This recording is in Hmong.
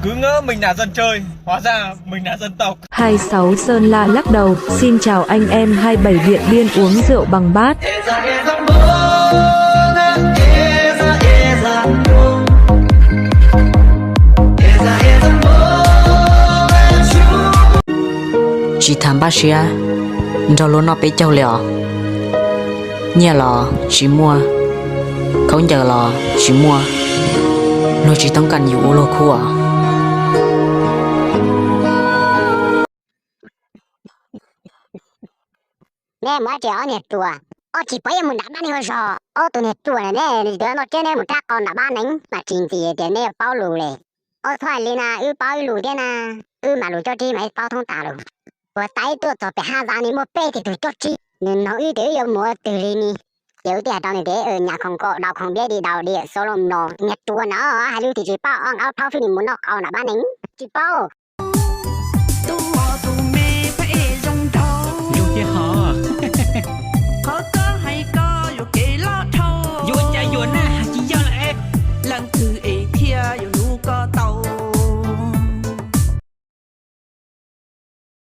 Cứ ngỡ mình là dân chơi, hóa ra mình là dân tộc. Hai sáu Sơn La lắc đầu, xin chào anh em hai bảy Điện Biên uống rượu bằng bát. Tsis tas npaj siab nrog luag noj peb caug li os. Nyiaj los tsis muaj, khaub ncaws los tsis muaj, luag tsis toob kas yus ua luag khub os. Nej mus dab tsi ob niag ruam? Ob tsis paub yuav mus nram pab neeg ua zog. Ob tug niag ruam na, nej twb noj tsiab nej mus rab qau nram pab neeg mas tsis ntxiv tias nej yuav paub lus li. Ob, txhob hais li na, wb paub ib lus thiab na, wb mas lus coj tsib mas paub thoob tas lus. Puas tais tuaj txog pem haj zab ni muaj peb tug coj tsib, nws nug wb tias wb yuav mus ua twg li ni. Ces wb thiaj hais rau nws tias nyas khoom kom daus khoom biab di daus di xo lo no. Niag ruam no hais lus tias tsis paub, ob nqa plaub fij li mus noj qau nram pab neeg tsis paub.